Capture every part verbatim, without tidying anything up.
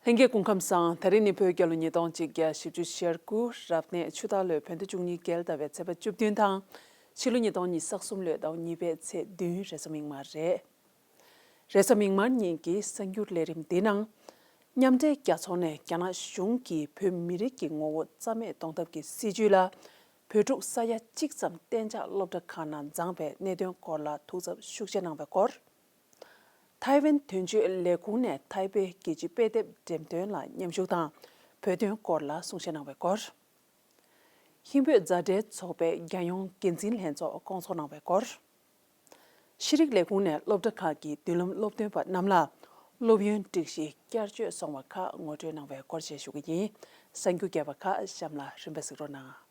ལྷན་རྒྱས་སྐུ་ཁམས་བཟང་། ད་རིང་ནི་བོད་རྒྱལ་ལོ་ཉིས་སྟོང་གཅིག་བརྒྱ་བཞི་བཅུ་ཞེ་དགུ་རབ་གནས་ཆུ་སྟག་ལོའི་བོད་ཟླ་བཅུ་གཉིས་རྒྱལ་ཟླ་བའི་ཚེས་པ་བཅུ་བདུན་དང་། ཕྱི་ལོ་ཉིས་སྟོང་ཉི་ཤུ་རྩ་གསུམ་ལོའི་ཟླ་བ་གཉིས་པའི་ཚེས་བདུན་རེས་གཟའ་མིག་དམར་རེད། རེས་གཟའ་མིག་དམར་ཉིན་གྱི་གསར་འགྱུར་ལས་རིམ་འདིའི་ནང་། མཉམ་འབྲེལ་རྒྱལ་ཚོགས་ནས་རྒྱ་ནག་གཞུང་གིས་བོད་མི་རིགས་ཀྱི་ངོ་བོ་རྩ་མེད་གཏོང་ཐབས་ཀྱི་སྲིད་བྱུས་ལ། བོད་ཕྲུག་ས་ཡ་གཅིག་ཙམ་གཏན་འཇགས་སློབ་གྲྭ་ཁག་ནང་འཛོམས་པའི་གནད་དོན་སྐོར་ལ་ཐུགས་འཚབ་ཤུགས་ཆེ་གནང་བའི་སྐོར། ཐའེ་ཝན་དོན་གཅོད་ལས་ཁུངས་ནས་ཐའེ་པེ་རྒྱལ་སྤྱིའི་དཔེ་དེབ་འགྲེམས་སྟོན་ལ་མཉམ་ཞུགས་དང་བོད་དོན་སྐོར་ལ་གསུང་བཤད་གནང་བའི་སྐོར། ཧིན་བོད་མཛའ་འབྲེལ་ཚོགས་པའི་རྒྱལ་ཡོངས་འགན་འཛིན་ལྷན་ཚོགས་བསྐོང་ཚོགས་གནང་བའི་སྐོར། ཤེས་རིག་ལས་ཁུངས་ནས་སློབ་གྲྭ་ཁག་གི་མདུན་ལམ་སློབ་སྟོན་པ་རྣམས་ལ་སློབ་ཡོན་སྒྲིག་གཞི་བསྐྱར་བཅོས་སོང་བ་ཁག་ངོ་སྤྲོད་གནང་བའི་སྐོར་བཅས་ཞུ་གི་ཡིན། གསར་འགྱུར་རྒྱས་པ་ཁག་གཤམ་ལ་རིམ་པས་གཟིགས་རོགས་གནང་།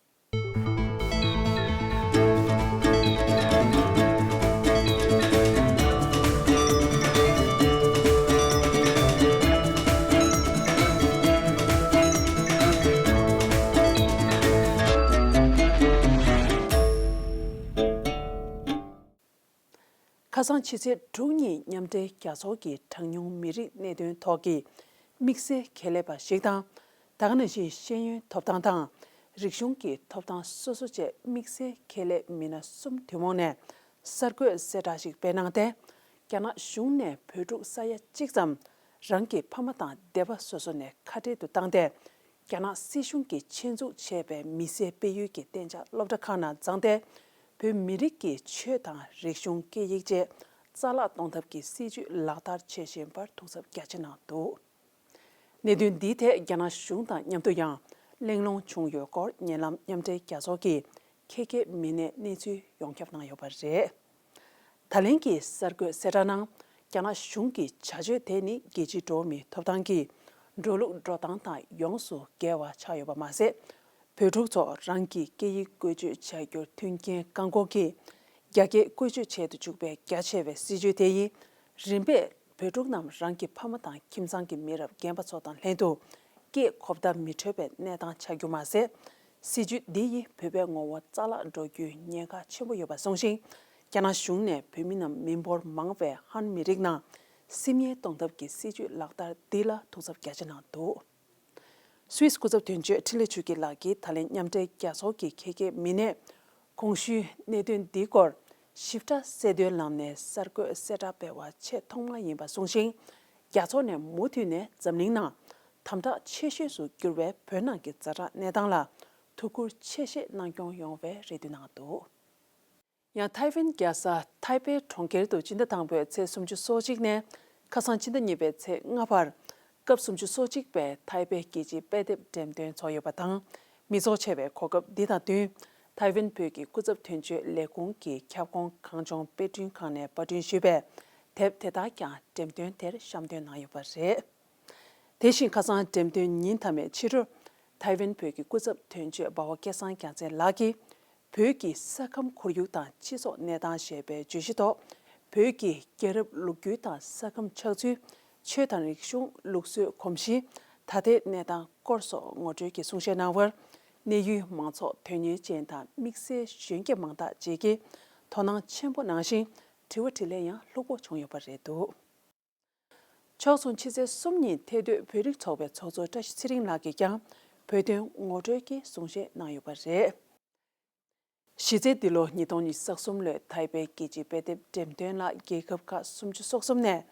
ཁ་སང་ཕྱི་ཚེས་དྲུག་ཉིན་མཉམ་འབྲེལ་རྒྱལ་ཚོགས་ཀྱི་གྲངས་ཉུང་མི་རིགས་གནད་དོན་ཐོག་གི་དམིགས་བསལ་ཁྱད་ལས་པ་ཞིག་དང་། ད་ག་ནང་བཞིན་ཤེས་ཡོན་ཐོབ་ཐང་དང་། རིག་གཞུང་གི་ཐོབ་ཐང་སོ་སོ་བཅས་དམིགས་བསལ་ཁྱད་ལས་མི་སྣ་གསུམ་ཐུན་མོང་ནས་གསར་འགོད་གསལ་བསྒྲགས་ཤིག་སྤེལ་གནང་སྟེ། རྒྱ་ནག་གཞུང་ནས་བོད་ཕྲུག་ས་ཡ་གཅིག་ཙམ་རང་གི་ཕ་མ་དང་སྡེ་པ་སོ་སོ་ནས་ཁ་བྲལ་དུ་བཏང་སྟེ། རྒྱ་ནག་སྲིད་གཞུང་གིས་ཆེད་འཛུགས་བྱས་པའི་མི་སེར་སྤེལ་ཡུལ་གྱི་གཏན་འཇགས་སློབ་གྲྭ་ཁག་ནང་འཛོམས་ཏེ། བོད་མི་རིགས་ཀྱི་ཆོས་དང་རིག་གཞུང་སྐད་ཡིག་བཅས་རྩ་བརླག་གཏོང་ཐབས་ཀྱི་སྲིད་བྱུས་ལག་བསྟར་བྱེད་བཞིན་པར་ཐུགས་འཚབ་རྒྱ་ཆེ་གནང་འདུག་གནད་དོན་འདིའི་ཐད་རྒྱ་ནག་གཞུང་དང་མཉམ་དུ་ཡང་གླེང་སློང་བྱུང་ཡོད་སྐོར་ཉེ་ལམ་མཉམ་འབྲེལ་རྒྱལ་ཚོགས་ཀྱི་ཁྱད་མཁས་མི་སྣས་གནས་ཚུལ་ཡོངས་ཁྱབ་གནང་ཡོད་པ་རེད། ད་ལན་གྱི་གསར་འགོད་གསལ་བསྒྲགས་ནང་། རྒྱ་ནག་གཞུང་གི་བྱ་སྤྱོད་དེ་ནི་རྒྱལ་སྤྱིའི་འགྲོ་བ་མིའི་ཐོབ་ཐང་གི་འགྲོ་ལུགས་འགྲོ་སྟངས་དང་ཡོངས་སུ་འགལ་བ་ཆགས་ཡོད་པ་མ་ཟད། བོད་ཕྲུག་ཚོ་རང་གི་སྐད་ཡིག་བཀོལ་སྤྱོད་བྱ་རྒྱུར་མཐུན་རྐྱེན་བཀག་འགོག་གིས་རྒྱ་སྐད་བཀོལ་སྤྱོད་བྱེད་དུ་བཅུག་པའི་རྒྱ་ཆེ་བའི་སྲིད་བྱུས་དེ་ཡིས། རིམ་པས་བོད་ཕྲུག་རྣམས་རང་གི་ཕ་མ་དང་ཁྱིམ་ཚང་གི་མི་རབས་རྒན་པ་ཚོ་དང་ལྷན་དུ་སྐད་གོ་བརྡ་མི་འཕྲོད་པའི་གནས་སྟངས་ཆགས་རྒྱུ་མ་ཟད། སྲིད་བྱུས་འདི་ཡིས་བོད་པའི་ངོ་བོ་རྩ་བརླག་འགྲོ་རྒྱུའི་ཉེན་ཁ་ཆེན་པོ་ཡོད་པ་གསུངས་ཤིང་། རྒྱ་ནག་གཞུང་ནས་བོད་མི་རྣམས་མི་འབོར་མང་བའི་ཧན་མི་རིགས་ནང་སིམ་ཡས་གཏོང་ཐབས་ཀྱི་སྲིད་བྱུས་ལག་བསྟར་འདི་ལ་ཐུགས་འཚབ་རྒྱ་ཆེ་གནང་འདུག་སུད་སི་སྐུ་ཚབ་དོན་གཅོད་འཕྲིན་ལས་ཆོས་སྐྱིད་ལགས་ཀྱིས་ད་ལན་མཉམ་འབྲེལ་རྒྱལ་ཚོགས་ཀྱི་ཁྱད་མཁས་མི་སྣས། གོང་ཞུས་གནད་དོན་འདིའི་སྐོར་ཞིབ་ཕྲ་གསལ་སྟོན་ལམ་ནས་གསར་འགོད་གསལ་བསྒྲགས་སྤེལ་བ་ཆེས་ཐོག་མ་ཡིན་པ་གསུངས་ཤིང་། རྒྱལ་ཚོགས་ནས་མུ་མཐུད་ནས་འཛམ་གླིང་ནང་དམ་དྲག་ཆེ་ཤོས་སུ་གྱུར་བའི་བོད་ནང་གི་ཛ་དྲག་གནས་སྟངས་ལ་ཐུགས་ཁུར་ཆེ་བཞེས་གནང་སྐྱོང་ཡོང་བའི་རེ་འདུན་གནང་འདུག་ཡང་ཐའེ་ཝན་རྒྱལ་ས་ཐའེ་པེ་གྲོང་ཁྱེར་དུ་སྤྱི་ཟླ་དང་པོའི་ཚེས་སུམ་ཅུ་སོ་གཅིག་ནས་ཁ་སང་སྤྱི་ཟླ་གཉིས་པའི་ཚེས་ལྔ་བར་སྐབས་སུམ་ཅུ་སོ་གཅིག་པའི་ཐའེ་པེ་རྒྱལ་སྤྱིའི་དཔེ་དེབ་འགྲེམས་སྟོན་ཚོགས་ཡོད་པ་དང་། མི་ཚོགས་ཆེ་བའི་གོ་སྐབས་འདི་དང་བསྟུན། ཐའེ་ཝན་བོད་ཀྱི་སྐུ་ཚབ་དོན་གཅོད་ལས་ཁུངས་ཀྱི་ཁྱབ་ཁོངས་གངས་ལྗོངས་དཔེ་སྐྲུན་ཁང་ནས་པར་སྐྲུན་ཞུས་པའི་དེབ་དེ་དག་ཀྱང་འགྲེམས་སྟོན་དེར་བཤམས་སྟོན་གནང་ཡོད་པ་རེད། དེ་བཞིན་ཁ་སང་འགྲེམས་སྟོན་ཉིན་མཐའ་མའི་ཕྱི་དྲོར། ཐའེ་ཝན་བོད་ཀྱི་སྐུ་ཚབ་དོན་གཅོད་འབའ་བ་སྐལ་བཟང་རྒྱལ་མཚན་ལགས་ཀྱིས། བོད་ཀྱི་ས་ཁམས་ཁོར་ཡུག་དང་སྤྱི་ཚོགས་གནས་སྟངས་ཞེས་པའི་བརྗོད་གཞི་ཐོག་བོད་ཀྱི་རྒྱལ་རབས་ལོ་རྒྱུས་དང་ས་ཁམས་ཆགས་ཚུལ། ཆོས་དང་རིག་གཞུང་། ལུགས་སྲོལ། གོམས་གཤིས། ད་ལྟའི་གནས་སྟངས་སྐོར་སོགས་ངོ་སྤྲོད་ཀྱི་གསུང་བཤད་གནང་བར། གནད་ཡོད་མང་ཚོགས་དོན་གཉེར་ཅན་དང་དམིགས་བསལ་གཞོན་སྐྱེས་མང་དག་ཅིག་གིས་དོ་སྣང་ཆེན་པོ་གནང་ཞིང་། དྲི་བ་དྲིས་ལན་ཡང་ལྷུག་པོ་བྱུང་ཡོད་པ་རེད་འདུག་ཕྱོགས་མཚུངས་ཕྱི་ཚེས་གསུམ་ཉིན་ཐེ་སྟོད་བོད་རིགས་ཚོགས་པའི་ཚོགས་གཙོ་བཀྲ་ཤིས་ཚེ་རིང་ལགས་ཀྱིས་ཀྱང་བོད་དོན་ངོ་སྤྲོད་ཀྱི་གསུང་བཤད་གནང་ཡོད་པ་རེད། གཞི་རྩའི་འདི་ལོ་ཉིས་སྟོང་ཉི་ཤུ་རྩ་གསུམ་ལོའི་ཐའེ་པེ་རྒྱལ་སྤྱིའི་དཔེ་དེབ་འགྲེམས་སྟོན་ལ་རྒྱལ་ཁབ་ཁག་སུམ་ཅུ་སོ་གསུམ་ནས་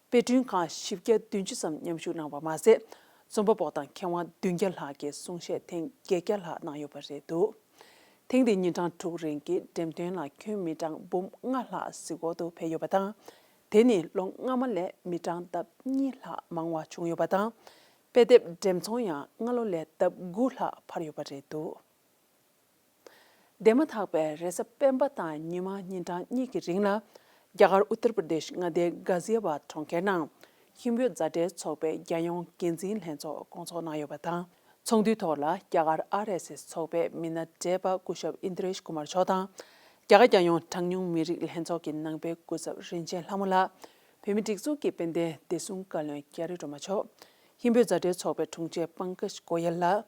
དཔེ་སྐྲུན་ཁང་བཞི་བརྒྱ་བདུན་ཅུ་ཙམ་མཉམ་ཞུགས་གནང་བ་མ་ཟད། རྩོམ་པ་པོ་དང་མཁས་དབང་བདུན་བརྒྱ་ལྷག་གིས་གསུང་བཤད་ཐེངས་བརྒྱད་བརྒྱ་ལྷག་གནང་ཡོད་པ་རེད་འདུག་ཐེངས་འདིའི་ཉིན་གྲངས་དྲུག་རིང་གི་འགྲེམས་སྟོན་ལ་ཁྱོན་མི་གྲངས་འབུམ་ལྔ་ལྷག་གཟིགས་སྐོར་དུ་ཕེབས་ཡོད་པ་དང་། དེ་ནི་ལོ་སྔ་མ་ལས་མི་གྲངས་ལྡབ་གཉིས་ལྷག་མང་བ་བྱུང་ཡོད་པ་དང་། དཔེ་དེབ་འགྲེམས་ཚོང་ཡང་སྔ་ལོ་ལས་ལྡབ་དགུ་ལྷག་འཕར་ཡོད་པ་རེད་འདུག་འདས་མ་ཐག་པའི་རེས་གཟའ་སྤེན་པ་དང་ཉི་མ་ཉིན་གྲངས་གཉིས་ཀྱི་རིང་ལ། རྒྱ་གར་ཨུ་ཏར་པར་དེཤ་མངའ་སྡེའི་གྷ་ཟི་ཡ་བཱད་གྲོང་ཁྱེར་ནང་། ཧིན་བོད་མཛའ་འབྲེལ་ཚོགས་པའི་རྒྱལ་ཡོངས་འགན་འཛིན་ལྷན་ཚོགས་བསྐོང་ཚོགས་གནང་ཡོད་པ་དང་། ཚོགས་འདུའི་ཐོག་ལ་རྒྱ་གར་ཨར་ཨེས་ཨེས་ཚོགས་པའི་མི་སྣ་བགྲེས་པ་སྐུ་ཞབས་ཨིན་དྲེཤ་ཀུ་མར་མཆོག་དང་། རྒྱ་གར་རྒྱལ་ཡོངས་གྲངས་ཉུང་མི་རིགས་ལྷན་ཚོགས་ཀྱི་ནང་པའི་སྐུ་ཚབ་རིན་ཆེན་ལྷ་མོ་ལགས། བོད་མིའི་སྒྲིག་འཛུགས་ཀྱི་དཔལ་ལྡན་བདེ་སྲུང་བཀའ་བློན་རྒྱ་རི་སྒྲོལ་མ་མཆོག་ཧིན་བོད་མཛའ་འབྲེལ་ཚོགས་པའི་དྲུང་ཆེ་པང་ཀ་ཇ་གོ་ཡལ་ལགས།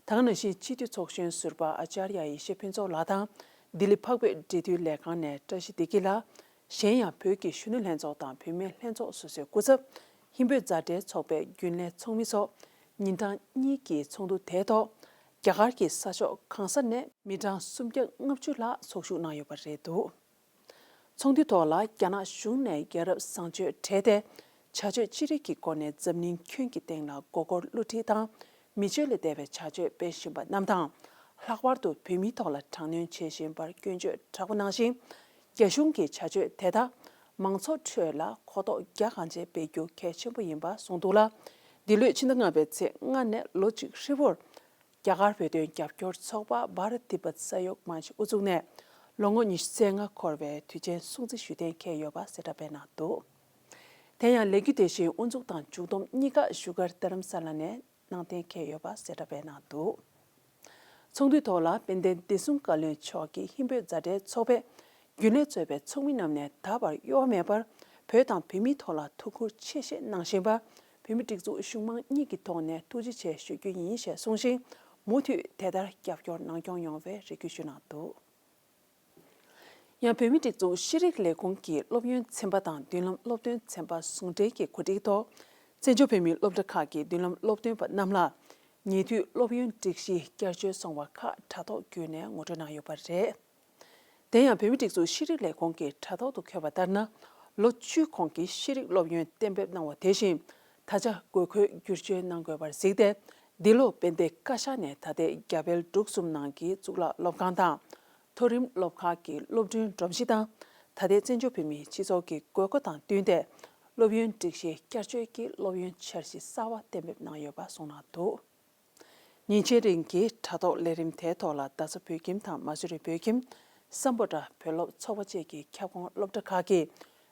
ད་ག་ནང་བཞིན་སྤྱི་འཐུས་ཚོགས་གཞོན་ཟུར་པ་ཨ་ཅཱརྱ་ཡེ་ཤེས་ཕུན་ཚོགས་ལགས་དང་། ལྡི་ལི་འཕགས་བོད་འབྲེལ་མཐུད་ལས་ཁང་ནས་བཀྲ་ཤིས་བདེ་སྐྱིད་ལགས། གཞན་ཡང་བོད་ཀྱི་གཞོན་ནུ་ལྷན་ཚོགས་དང་བུད་མེད་ལྷན་ཚོགས་སོ་སོའི་སྐུ་ཚབ། ཧིན་བོད་མཛའ་འབྲེལ་ཚོགས་པའི་རྒྱུན་ལས་ཚོགས་མི་ཚོ་ཉིན་གྲངས་གཉིས་ཀྱི་ཚོགས་འདུ་དེའི་ཐོག་རྒྱ་གར་གྱི་ས་ཕྱོགས་གང་ས་ནས་མི་གྲངས་སུམ་བརྒྱ་ལྔ་བཅུ་ལྷག་ཚོགས་ཞུགས་གནང་ཡོད་པ་རེད་འདུག། ཚོགས་འདུའི་ཐོག་ལ་རྒྱ་ནག་གཞུང་ནས་རྒྱལ་རབས་བཟང་སྤྱོད་གྲས་ཏེ་བྱ་སྤྱོད་ཅི་རིགས་ཀྱི་སྒོ་ནས་འཛམ་གླིང་ཁྱོན་གྱི་སྟེང་ལ་མགོ་སྐོར་བསླུ་བྲིད་དང་མི་སྤྱོད་ལས་འདས་པའི་བྱ་སྤྱོད་སྤེལ་བཞིན་པ་རྣམས་དང་། ལྷག་པར་དུ་བོད་མིའི་ཐོག་ལ་དྲག་གནོན་བྱེད་བཞིན་པར་སྐྱོན་བརྗོད་དྲག་པོ་གནང་ཞིང་། རྒྱ་གཞུང་གི་བྱ་སྤྱོད་དེ་དག་མང་ཚོགས་ཁྲོད་ལ་གོ་རྟོགས་རྒྱ་གང་ཆེ་སྤེལ་རྒྱུ་གལ་ཆེན་པོ་ཡིན་པ་གསུངས་འདུག་ལ། འདི་ལོའི་ཕྱི་ཟླ་ལྔ་པའི་ཚེས་ལྔ་ནས་ལོ་གཅིག་ཧྲིལ་པོར། རྒྱ་གར་བོད་དོན་རྒྱབ་སྐྱོར་ཚོགས་པ་Bharat Tibet Sahyog Manch དབུ་བཙུགས་ནས་ལོ་ངོ་ཉི་ཤུ་རྩ་ལྔ་འཁོར་བའི་དུས་ཆེན་སྲུང་བརྩི་ཞུ་གཏན་འཁེལ་ཡོད་པ་གསལ་བསྒྲགས་སྤེལ་གནང་འདུག། དེ་ཡང་ལས་འགུལ་དེ་བཞིན་དབུ་འཛུགས་དང་མཇུག་བསྡོམས་གཉིས་ཀ་བཞུགས་སྒར་རྡ་རམ་ས་ལ་ནས་གནང་གཏན་འཁེལ་ཡོད་པ་གསལ་བསྒྲགས་སྤེལ་གནང་འདུག། ཚོགས་འདུའི་ཐོག་ལ་དཔལ་ལྡན་བདེ་སྲུང་བཀའ་བློན་མཆོག་གིས་ཧིན་བོད་མཛའ་འབྲེལ་ཚོགས་པའི་རྒྱུན་ལས་གཙོས་པའི་ཚོགས་མི་རྣམས་ནས་ད་བར་གཡོ་བ་མེད་པར་བོད་དང་བོད་མིའི་ཐོག་ལ་ཐུགས་ཁུར་ཆེ་བཞེས་གནང་བཞིན་པར། བོད་མིའི་སྒྲིག་འཛུགས་གཞུང་མང་གཉིས་ཀྱི་ཐོག་ནས་ཐུགས་རྗེ་ཆེ་ཞུ་རྒྱུ་ཡིན་ཞེས་གསུངས་ཤིང་། མུ་མཐུད་དེ་ལྟར་རྒྱབ་སྐྱོར་གནང་སྐྱོང་ཡོང་བའི་རེ་སྐུལ་ཞུས་གནང་འདུག། ཡང་བོད་མིའི་སྒྲིག་འཛུགས་ཤེས་རིག་ལས་ཁུངས་ཀྱི་སློབ་ཡོན་ཚན་པ་དང་མདུན་ལམ་སློབ་སྟོན་ཚན་པ་ཟུང་འབྲེལ་གྱི་གོ་སྒྲིག་ཐོག་བཙན་བྱོལ་བོད་མིའི་སློབ་གྲྭ་ཁག་གི་མདུན་ལམ་སློབ་སྟོན་པ་རྣམས་ལ་ཉེ་དུས་སློབ་ཡོན་སྒྲིག་གཞི་བསྐྱར་བཅོས་སོང་བ་ཁག་དྲ་ཐོག་བརྒྱུད་ནས་ངོ་སྤྲོད་གནང་ཡོད་པ་རེད། དེ་ཡང་བོད་མིའི་སྒྲིག་འཛུགས་ཤེས་རིག་ལས་ཁུངས་ཀྱི་དྲ་ཐོག་ཏུ་འཁོད་པ་ལྟར་ན། ལོ་བཅུའི་གོང་གི་ཤེས་རིག་སློབ་ཡོན་གཏན་འབེབས་གནང་བ་དེ་བཞིན། ད་ཆ་དགོས་མཁོའི་བསྒྱུར་བཅོས་གནང་དགོས་པར་གཟིགས་ཏེ། འདི་ལོ་དཔལ་ལྡན་བཀའ་ཤག་ནས་ད་ལྟའི་རྒྱ་བལ་འབྲུག་གསུམ་ནང་གི་གཙུག་ལག་སློབ་ཁང་དང་། མཐོ་རིམ་སློབ་ཁག་གི་སློབ་ཐོན་སྒྲོམ་གཞི་དང་། ད་ལྟའི་བཙན་བྱོལ་བོད་མིའི་སྤྱི་ཚོགས་ཀྱི་དགོས་མཁོ་དང་བསྟུན་ཏེ། སློབ་ཡོན་སྒྲིག་གཞི་བསྐྱར་བཅོས་ཀྱི་སློབ་ཡོན་འཆར་གཞི་གསར་བ་གཏན་འབེབས་གནང་ཡོད་པ་གསུངས་གནང་འདུག། ཉིན་ཤས་རིང་གི་དྲ་ཐོག་ལས་རིམ་དེའི་ཐོག་ལ་རྡ་ས་བོད་ཁྱིམ་དང་མ་སུ་རི་བོད་ཁྱིམ། སམ་བྷོ་ཊ་བོད་སློབ་ཚོགས་པ་བཅས་ཀྱི་ཁྱབ་ཁོངས་སློབ་གྲྭ་ཁག་གི་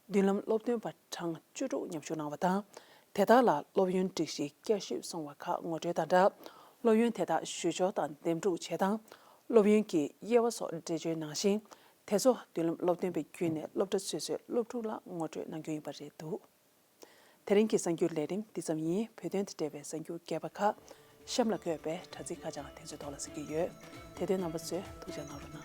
མདུན་ལམ་སློབ་སྟོན་པ་གྲངས་བཅུ་དྲུག་མཉམ་ཞུགས་གནང་བ་དང་། དེ་དག་ལ་སློབ་ཡོན་སྒྲིག་གཞི་བསྐྱར་ཞིབ་སོང་བ་ཁག་ངོ་སྤྲོད་དང་སྦྲགས། སློབ་ཡོན་དེ་དག་ཞུ་སྦྱོར་དང་འདེམས་སྒྲུག་བྱེད་སྟངས། སློབ་ཡོན་གྱི་དབྱེ་བ་སོགས་འགྲེལ་བརྗོད་གནང་ཞིང་། དེ་ཚོ་མདུན་ལམ་སློབ་སྟོན་པས་བརྒྱུད་ནས་སློབ་གྲྭ་སོ་སོའི་སློབ་ཕྲུག་ལ་ངོ་སྤྲོད་གནང་རྒྱུ་ཡིན་པ་རེད་འདུག། དེ་རིང་གི་གསར་འགྱུར་ལས་རིམ་འདི་ཙམ་ཡིན། བོད་དོན་དང་འབྲེལ་བའི་གསར་འགྱུར་རྒྱས་པ་ཁག་གཤམ་ལ་འཁོད་པའི་དྲ་ཚིགས་ཁ་བྱང་དེ་ཚོའི་ཐོག་ལ་གཟིགས་རྒྱུ་ཡོད། དེ་དོན་རྣམ་པ་ཚོས་ཐུགས་རྗེ་གནང་རོགས་གནང་།